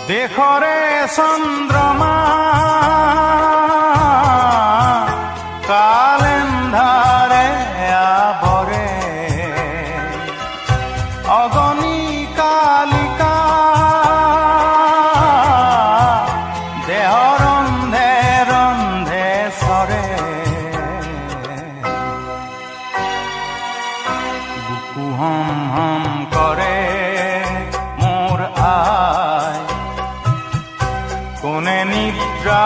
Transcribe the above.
দেশৰে চন্দ্ৰমা কালেন্ধাৰে আৱৰে, অগনি কালিকা দেহ ৰন্ধে ৰন্ধে চৰে। বুকু হম হম কৰে মোৰ আই, কোনে নিদ্ৰা